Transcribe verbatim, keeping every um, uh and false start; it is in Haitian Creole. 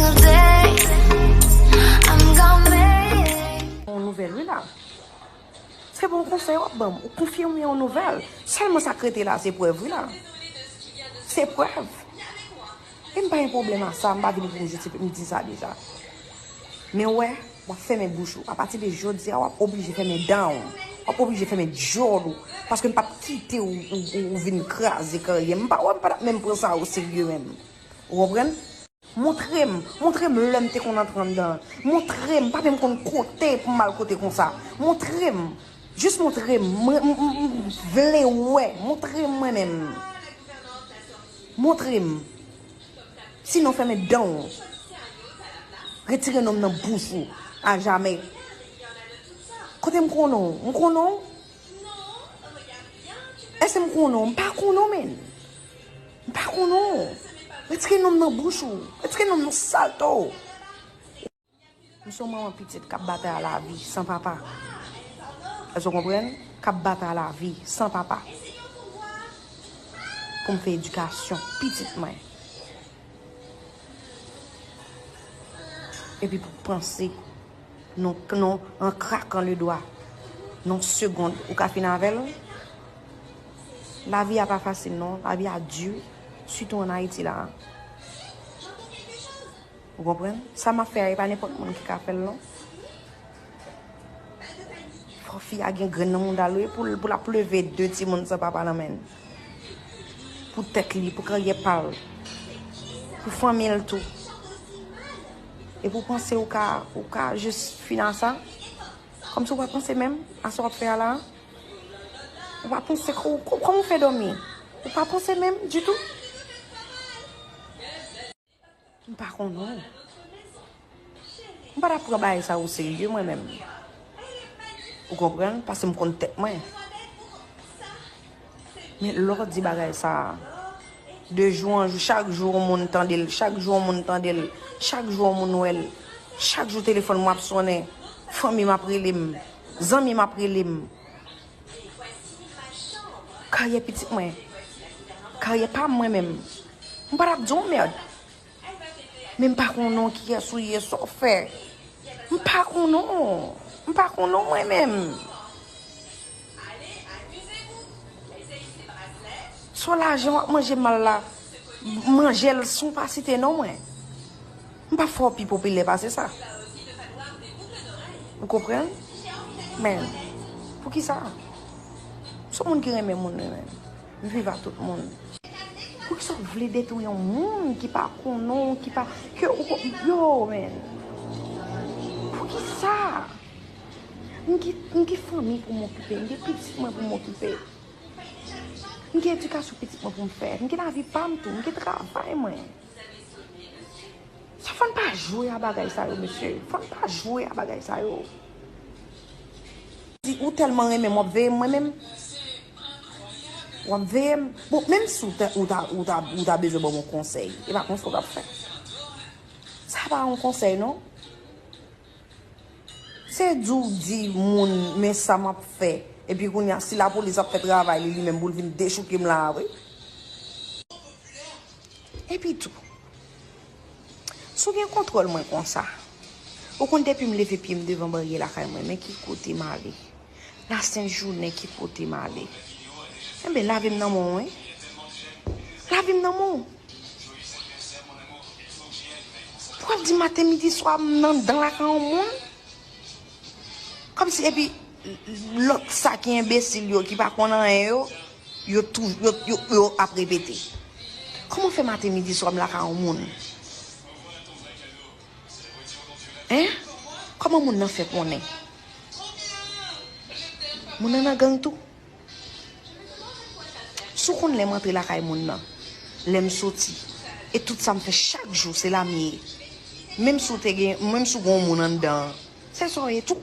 Today, I'm gonna make. Yon nouvèl, wi la. Se bon konsèy w ap ban m. Ou konfime yon nouvèl. Sèlman sa k rete la, se prèv, wi la. Se prèv. E m pa gen pwoblèm a sa, m pa vini pou m jis m di sa deja. Men w wè, w ap fèmen bouch ou. Apati de jodi a, w ap oblije fèmen dan w. W ap oblije fèmen djòl ou. Paske m p ap kite w, ou, ou, ou vin kraze karyè m. M pa, w wè, m pa t ap menm pran sa o serye menm. Ou konprann? Montre m, montre m lè m te konn antre anndan. Montre m, pa menm konn kote pou m al kote konsa. Montre m, jis montre m, mwen, m, m, m vle wè, montre m mwen menm. Montre m. Sinon, fèmen dan w. Retire non m nan bouch ou, a jamè. Kote m konnen w? M konnen w? Èske m konnen w? M pa konnen w, menn. M pa konnen w. Retire non m nan bouch ou. Retire non m nan salto. M se yon manman pitit k ap batay a lavi san papa. Èske w konprann? K ap batay a lavi san papa. Pou m fè edikasyon pitit mwen. Epi pou panse, non, non, an krakan le dwa, nan segonn, ou ka fin avè l. Lavi a pa fasil, non. Lavi a di, sitou ann Ayiti la. Ou konprann? Sa m ap fè a, e pa nenpòt moun ki ka fè l, non. Fò fi a gen grenn nan mouda l, wi, pou l, pou l ap leve de timoun san papa nan men l. Pou tèt li, pou karyè pa l. Pou fanmi l tou. E pou panse ou ka, ou ka jis fin a sa? Kòmsi ou pa panse menm a sa w ap fè a la? Ou pa panse ko-, ko-, kòman w fè dòmi? Ou pa panse menm ditou? M pa konnen w. M pa t ap pran bagay sa o serye mwen menm. Ou konprann? Paske m konn tèt mwen. Men lè w di bagay sa a, de jou an jou, chak jou yon moun tande l, chak jou yon moun tande l, chak jou yon moun wè l, chak jou telefòn mwen ap sonnen, fanmi m ap rele m, zanmi m ap rele m. Karyè pitit mwen. Karyè pa mwen menm. M pa t ap di w mèd. Men m pa konnen w kiyès ou ye, sa w fè. M pa konnen w. M pa konnen w mwen menm. Sa w lajan w ap manje mal la, manje l san w pa site non mwen. M p ap fè w pi popilè pase sa. Ou konprann? Men, poukisa? M se yon moun ki renmen moun, wi, men. M viv ak tout moun. Poukisa w vle detwi yon moun ki pa konnen w, ki pa, ke ou ko-, yo, men. Poukisa? M gen, m gen fanmi pou m okipe, m gen pitit mwen pou m okipe. M gen edikasyon pitit mwen pou m fè. M gen lavi pa m tou, m gen travay mwen. Sa fò n pa jwe a bagay sa yo, mesye. Fò n pa jwe a bagay sa yo. Di ou tèlman renmen m, w ap veye m mwen menm. W ap veye m. Bon, menm si w ta, ou ta, ou ta, ou ta bezwen ban m yon konsèy, e pa konsèy w t ap fè. Sa pa yon konsèy, non. Se di w di moun, men sa m ap fè. Epi kounye a, si lapolis ap fè travay li, li menm pou l vin dechouke m la a, wi. Epi tou, si w gen kontwòl mwen konsa, ou konn depi m leve pye m devan baryè lakay mwen, men ki kote m ale. Lasent jounen, ki kote m ale. Enben, lave m nan men w, wi. Lave m nan men w. Pou w ap di maten, midi, swa, m nan, nan lakay yon moun. Kòmsi, epi, lòt sa ki enbesil yo, ki pa konn anyen yo, yo tou, yo, yo, yo ap repete. Kòman w fè maten, midi, swa, m lakay yon moun? Hein? Kòman moun nan fè konnen? Moun nan nan gang tou? Si w konn lè m antre lakay moun nan, lè m soti, e tout sa m fè chak jou, se la m ye. Menm si w te gen, menm si w gen yon moun anndan an, se sa w ye tou.